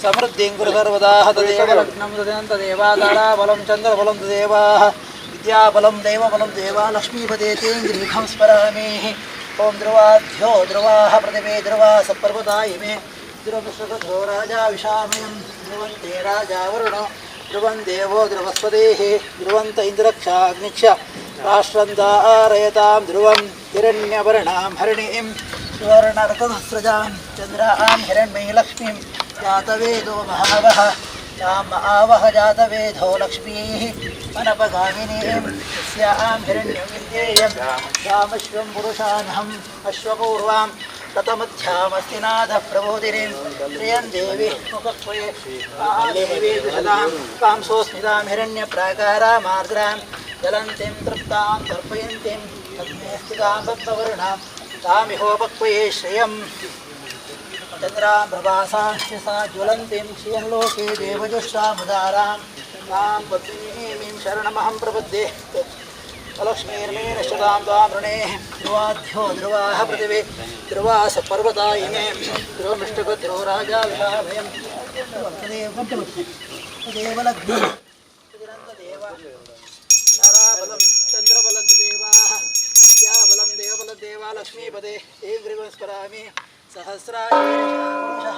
समृद्धिं कुरु सर्वदा तदेव लग्नं तदेवाताराबलं चन्द्रबलं तदेवाः विद्याबलं देवबलं देवा लक्ष्मीपदे तेन्द्रिमुखं स्मरामि। ॐ ध्रुवाध्यो ध्रुवाः प्रतिमे ध्रुवा सपर्वता इमे ध्रुवसुखधो राजा विषामयं ध्रुवन्ते राजा वरुणो ध्रुवं देवो ध्रुवस्पतेः ध्रुवन्त इन्द्रक्षाग्निक्ष राष्ट्रन्दारयतां ध्रुवं हिरण्यवर्णां हरिणीं सुवर्णरथसस्रजां चन्द्रां हिरण्मयी लक्ष्मीं जातवेदो महावः ताम् आवह जातवेदो लक्ष्मीः वनपगामिनीं यस्यां हिरण्यं विद्येयं तामश्वं पुरुषानहम् अश्वपूर्वां रतमध्यामस्तिनाथः प्रबोधिनीं श्रियं देवी मुखक्वये देवी दुषदां कांसोऽस्मितां हिरण्यप्राकारामार्द्रां जलन्तीं तृप्तां तर्पयन्तीं पद्मे स्थितां पद्मवर्णां तामिहोपक्वये श्रियम्। चन्द्रां प्रभासां सा ज्वलन्तीं श्रियं लोके देवजुष्टामुदारां तां पद्मिनीं शरणमहं प्रपद्ये। अलक्ष्मीर्मे नश्यतां त्वां ऋणे ध्रुवाध्यो ध्रुवाः पृथिवी ध्रुवा सपर्वता इमे ध्रुवमृष्टगध्रुवो राजा विषाभयं तदेव लग्नं तदेव ताराबलं चन्द्रबलं देवाः विद्याबलं देवबलं देवा लक्ष्मीपदे एङ्ग्रिवं स्मरामि। सहस्राशीर्षा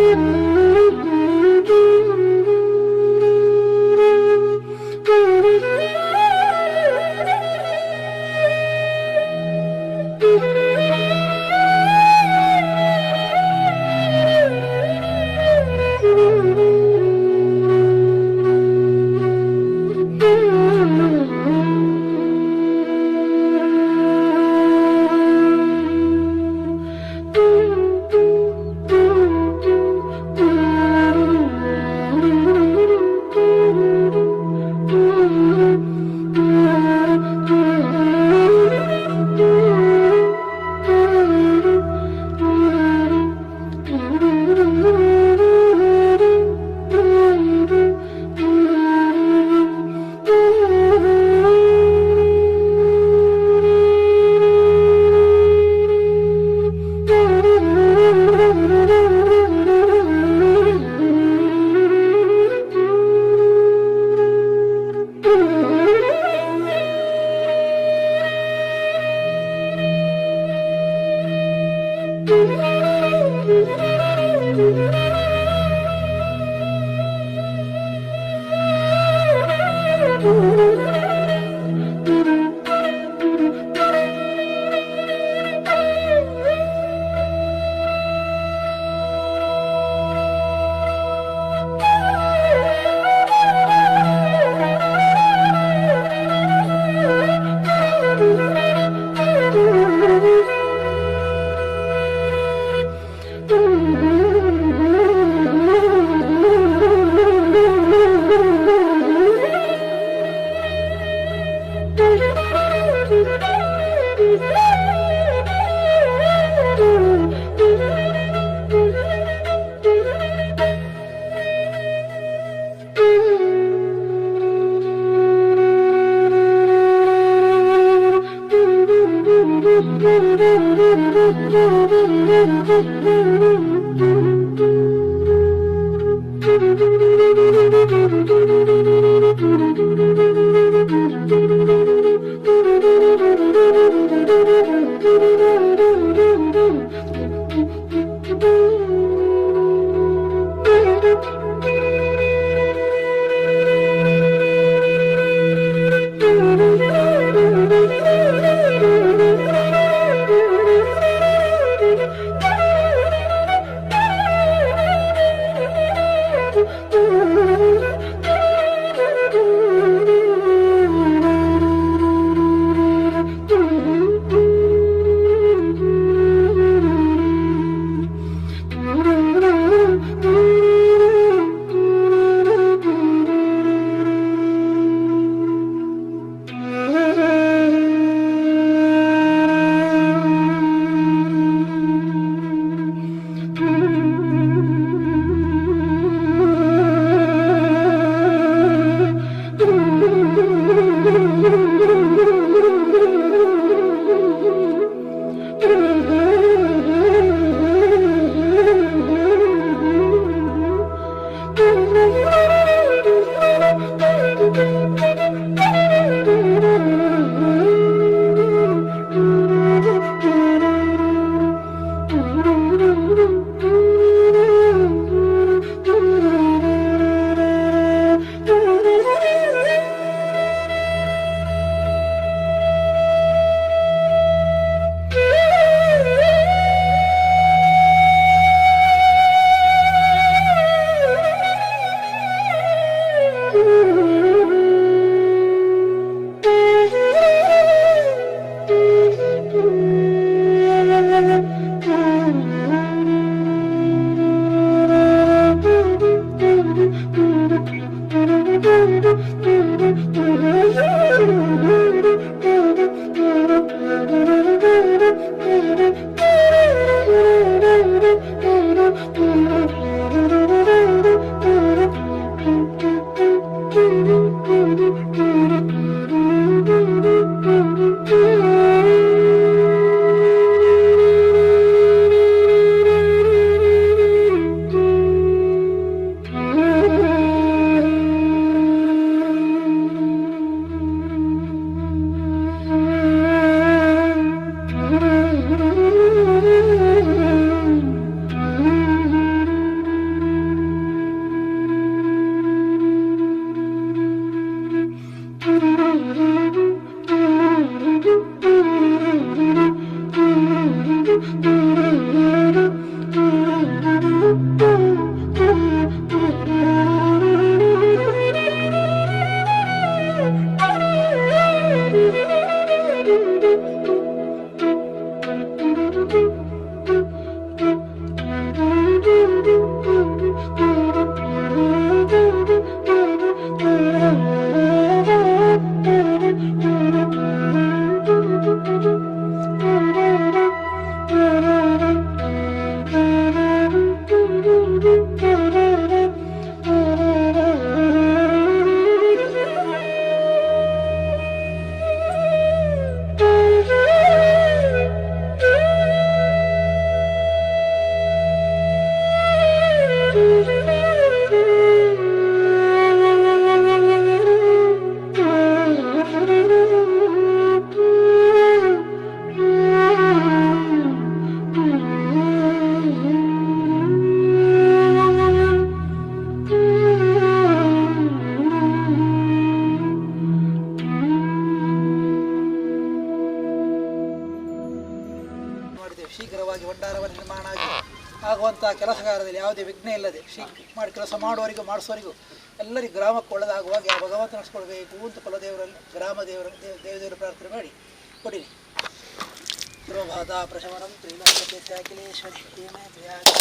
Thank you. ಕೆಲಸಗಾರದಲ್ಲಿ ಯಾವುದೇ ವಿಘ್ನ ಇಲ್ಲದೆ ಶೀಘ್ರ ಮಾಡಿ ಕೆಲಸ ಮಾಡುವವರಿಗೂ ಮಾಡಿಸೋರಿಗೂ ಎಲ್ಲರಿಗೂ ಗ್ರಾಮಕ್ಕೆ ಒಳ್ಳೆದಾಗುವಾಗ ಆ ಭಗವಂತ ನಡೆಸ್ಕೊಳ್ಬೇಕು ಅಂತ ಕುಲದೇವರಲ್ಲಿ ಗ್ರಾಮ ದೇವರ ದೇವದೇವರ ಪ್ರಾರ್ಥನೆ ಮಾಡಿ ಕೊಡಿರಿ. ಧ್ರುವಬಾಧಾ ಪ್ರಶಮನಂ ತ್ರೈಲೋಕ್ಯಖಿಲೇಶ್ವರಿ ವಿನಾಶ.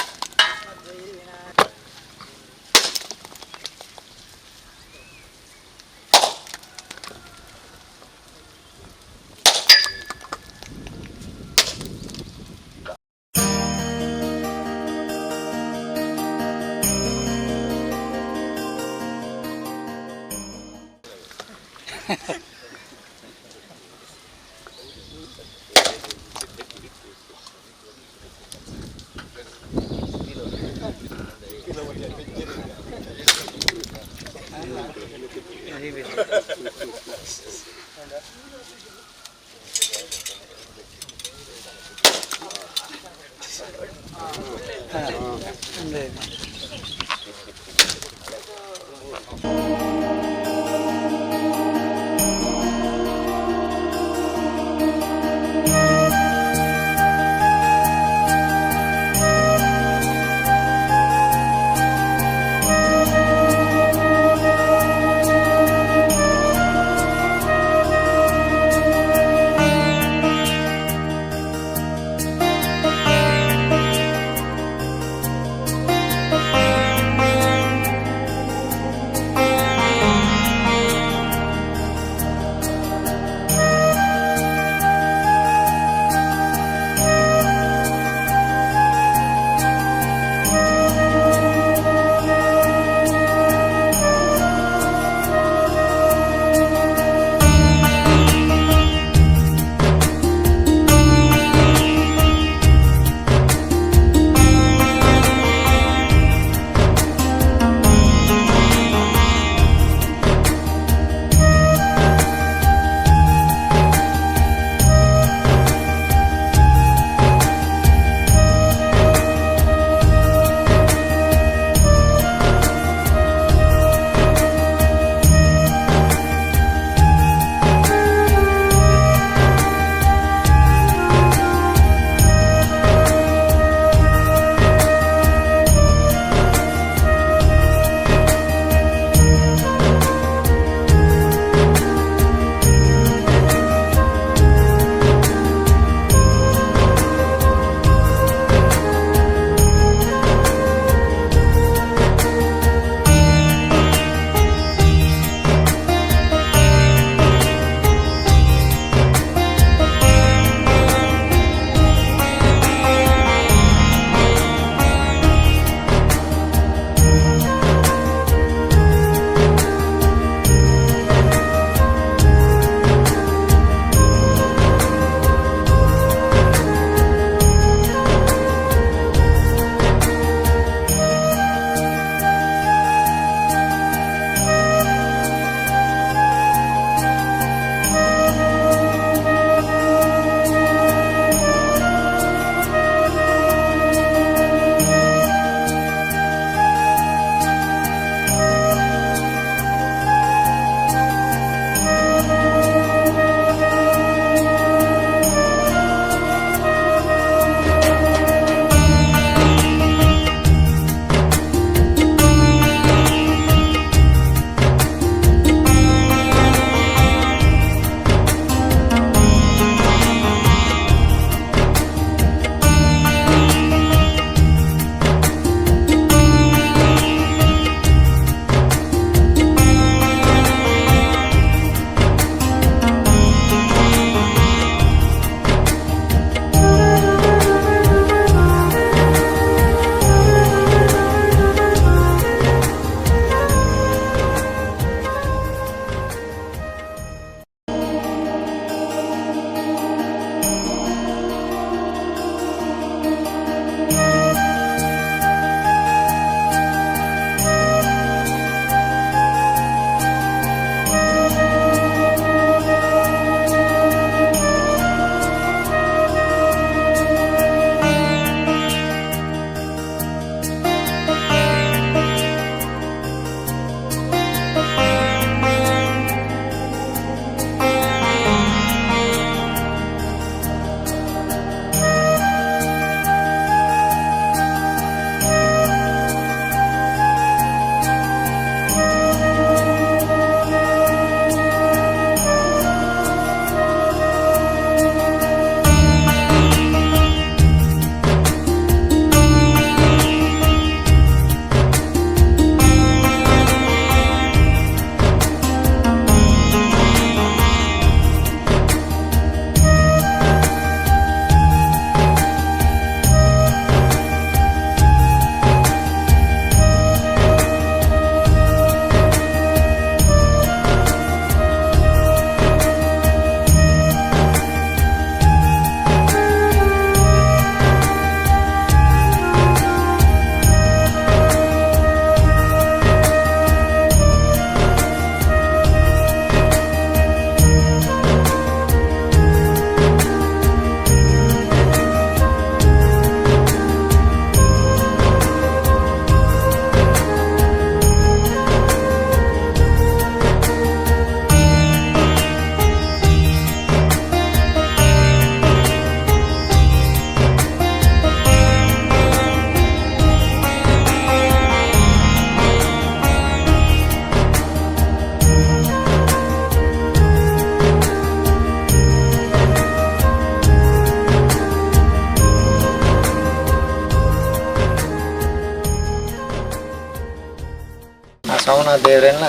ಸೋಮನಾಥ ದೇವರನ್ನ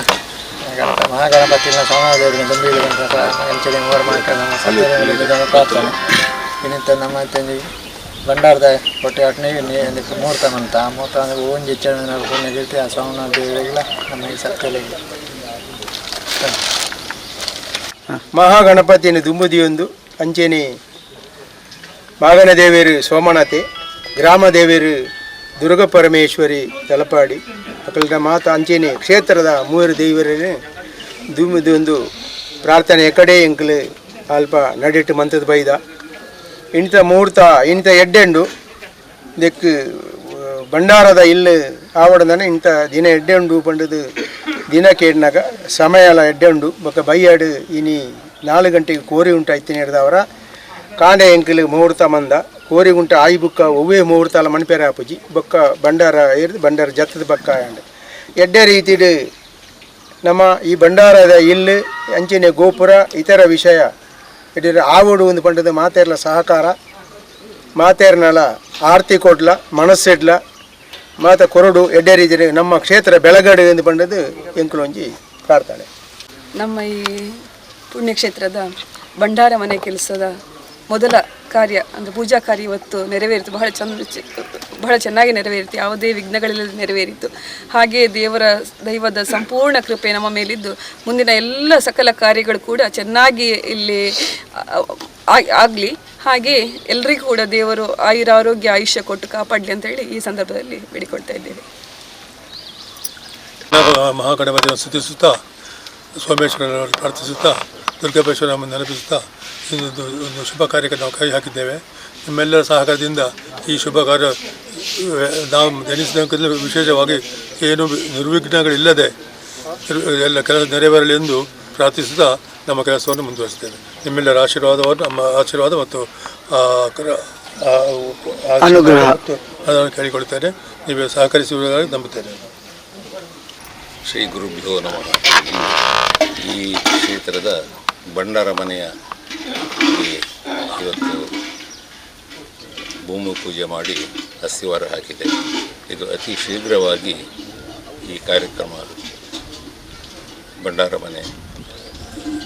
ಗಣಪ ಮಹಾಗಣಪತಿನ ಸೋಮನಾಥ ದೇವರಿಗೆ ದುಂಬಿಗಳು ಅಂಚನೆ ಮೂವರು ಮಾಡ್ಕೊಂಡು ನಮ್ಮ ಸತ್ಯದ ಪ್ರಾರ್ಥನೆ. ಇನ್ನಿಂತ ನಮ್ಮ ಭಂಡಾರದ ಹೊಟ್ಟೆ ಅಟ್ನೆ ಮುಹೂರ್ತ ಮಂತ ಆ ಮುಹೂರ್ತ ಅಂದ್ರೆ ಒಂಜಿ ಹೆಚ್ಚಿನ ಪುಣ್ಯ ಆ ಸೋಮನಾಥ ದೇವರಿಗೆಲ್ಲ ನಮ್ಮ ಈ ಸತ್ಯಲಿಗೆ. ಮಹಾಗಣಪತಿಯನ್ನು ದುಂಬುದಿಯೊಂದು ಅಂಚೆನೆ ಮಾಗನ ದೇವೇರು ಸೋಮನಾಥೆ, ಗ್ರಾಮ ದೇವೇರು ದುರ್ಗ ಪರಮೇಶ್ವರಿ ತಲಪಾಡಿ ಅಕಲ್ದ ಮಾತ ಅಂಚೆನೆ ಕ್ಷೇತ್ರದ ಮೂವರು ದೇವರೇ ದುಂಬುದಿಯೊಂದು ಪ್ರಾರ್ಥನೆ ಎಕಡೆ ಎಂಕಲು ಅಲ್ಪ ನಡಿಟ್ಟು ಮಂತದ ಬೈದ ಇಂಥ ಮುಹೂರ್ತ ಇಂಥ ಎಡ್ಡೆಂಡು ದೆಕ್ ಭಂಡಾರದ ಇಲ್ಲು ಆವಡದನೆ ಇಂಥ ದಿನ ಎಡ್ಡೆ ಉಂಡು ಪಂಡದು ದಿನ ಕೇಳಿನಾಗ ಸಮಯ ಎಲ್ಲ ಎಡ್ಡೆ ಉಂಡು ಬೊಕ್ಕ ಬೈಯಾಡು ಇನಿ 4 ಗಂಟೆಗೆ ಕೋರಿ ಉಂಟು ಐತಿನ ಹಿಡ್ದವರ ಕಾಂಡೆ ಎಂಕಲು ಮುಹೂರ್ತ ಮಂದ ಕೋರಿ ಉಂಟು ಆಯಿ ಬುಕ್ಕ ಒವ್ವೇ ಮುಹೂರ್ತ ಅಲ್ಲ ಮಣಪೇರ ಆಪುಜಿ ಬೊಕ್ಕ ಭಂಡಾರ ಏರ್ದು ಭಂಡಾರ ಜತ್ತದ ಬಕ್ಕ ಆಂಡ್ ಎಡ್ಡೆ ರೀತಿಡು ನಮ್ಮ ಈ ಭಂಡಾರದ ಇಲ್ಲು ಅಂಚಿನ ಗೋಪುರ ಇತರ ವಿಷಯ ಎಡ್ಡೆ ಆವಡು ಒಂದು ಪಂಡದ ಮಾತೇರ್ಲ ಸಹಕಾರ ಮಾತೇರ್ನಲ ಆರತಿ ಕೊಡ್ಲ ಮನಸ್ಸಿಡ್ಲ ಮಾತ ಕೊರಡು ಎಡ್ಡೆ ರೀತಿ ನಮ್ಮ ಕ್ಷೇತ್ರ ಬೆಳಗಡು ಎಂದು ಪಂಡದು ಎಂಕುಲೊಂಜಿ ಪ್ರಾರ್ಥನೆ. ನಮ್ಮ ಈ ಪುಣ್ಯಕ್ಷೇತ್ರದ ಭಂಡಾರ ಮನೆ ಕೆಲಸದ ಮೊದಲ ಕಾರ್ಯ ಅಂದರೆ ಪೂಜಾ ಕಾರ್ಯ ಇವತ್ತು ನೆರವೇರಿತು. ಬಹಳ ಚೆನ್ನಾಗಿ ನೆರವೇರಿತು, ಯಾವುದೇ ವಿಘ್ನಗಳಿಲ್ಲದೆ ನೆರವೇರಿತು. ಹಾಗೆಯೇ ದೇವರ ದೈವದ ಸಂಪೂರ್ಣ ಕೃಪೆ ನಮ್ಮ ಮೇಲಿದ್ದು ಮುಂದಿನ ಎಲ್ಲ ಸಕಲ ಕಾರ್ಯಗಳು ಕೂಡ ಚೆನ್ನಾಗಿ ಇಲ್ಲಿ ಆಗಲಿ. ಹಾಗೆ ಎಲ್ರಿಗೂ ಕೂಡ ದೇವರು ಆಯುರ ಆರೋಗ್ಯ ಆಯುಷ್ಯ ಕೊಟ್ಟು ಕಾಪಾಡಲಿ ಅಂತ ಹೇಳಿ ಈ ಸಂದರ್ಭದಲ್ಲಿ ಬೇಡಿಕೊಳ್ತಾ ಇದ್ದೇವೆ. ಮಹಾಗಣಪತಿಯನ್ನು ಸ್ತುತಿಸುತ್ತಾ, ಸೋಮೇಶ್ವರನನ್ನು ಪ್ರಾರ್ಥಿಸುತ್ತಾ, ದುರ್ಗಾಪೇಶ್ವರನನ್ನು ನೆನಪಿಸುತ್ತಾ ಇಂದು ಒಂದು ಶುಭ ಕಾರ್ಯಕ್ಕೆ ನಾವು ಕೈ ಹಾಕಿದ್ದೇವೆ. ನಿಮ್ಮೆಲ್ಲರ ಸಹಕಾರದಿಂದ ಈ ಶುಭ ಕಾರ್ಯ ನಾವು ಎನಿಸಿದ ವಿಶೇಷವಾಗಿ ಏನು ನಿರ್ವಿಘ್ನಗಳಿಲ್ಲದೆ ಎಲ್ಲ ಕೆಲಸ ನೆರವೇರಲಿ ಎಂದು ಪ್ರಾರ್ಥಿಸುತ್ತಾ ನಮ್ಮ ಕೆಲಸವನ್ನು ಮುಂದುವರಿಸುತ್ತೇವೆ. ನಿಮ್ಮೆಲ್ಲರ ಆಶೀರ್ವಾದವನ್ನು, ನಮ್ಮ ಆಶೀರ್ವಾದ ಮತ್ತು ಅನುಗ್ರಹ ಅದನ್ನು ಕೇಳಿಕೊಳ್ಳುತ್ತೇನೆ. ನೀವು ಸಹಕರಿಸುವುದಾಗಿ ನಂಬುತ್ತೇನೆ. ಶ್ರೀ ಗುರುಭ್ಯೋ ನಮಃ. ಈ ಕ್ಷೇತ್ರದ ಭಂಡಾರ ಮನೆಯ ಇವತ್ತು ಭೂಮಿ ಪೂಜೆ ಮಾಡಿ ಅಸ್ಥಿವಾರ ಹಾಕಿದೆ. ಇದು ಅತಿ ಶೀಘ್ರವಾಗಿ ಈ ಕಾರ್ಯಕ್ರಮ ಭಂಡಾರ ಮನೆ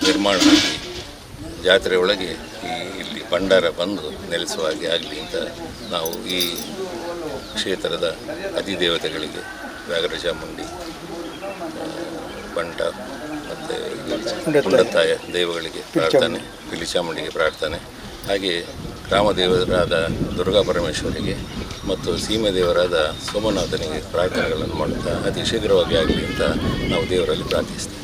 ನಿರ್ಮಾಣ ಆಗಿ ಜಾತ್ರೆ ಒಳಗೆ ಇಲ್ಲಿ ಭಂಡಾರ ಬಂದು ನೆಲೆಸುವ ಹಾಗೆ ಆಗಲಿ ಅಂತ ನಾವು ಈ ಕ್ಷೇತ್ರದ ಅಧಿದೇವತೆಗಳಿಗೆ ವ್ಯಾಘ್ರ ಚಾಮುಂಡಿ, ಬಂಟ ಮತ್ತು ಕುಂಡತ್ತಾಯ ದೈವಗಳಿಗೆ ಪ್ರಾರ್ಥನೆ, ಪಿಲಿಚಾಮುಂಡಿಗೆ ಪ್ರಾರ್ಥನೆ, ಹಾಗೆ ಗ್ರಾಮದೇವರಾದ ದುರ್ಗಾ ಪರಮೇಶ್ವರಿಗೆ ಮತ್ತು ಸೀಮೆ ದೇವರಾದ ಸೋಮನಾಥನಿಗೆ ಪ್ರಾರ್ಥನೆಗಳನ್ನು ಮಾಡುತ್ತಾ ಅತಿ ಶೀಘ್ರವಾಗಿ ಆಗಲಿ ಅಂತ ನಾವು ದೇವರಲ್ಲಿ ಪ್ರಾರ್ಥಿಸ್ತೇವೆ.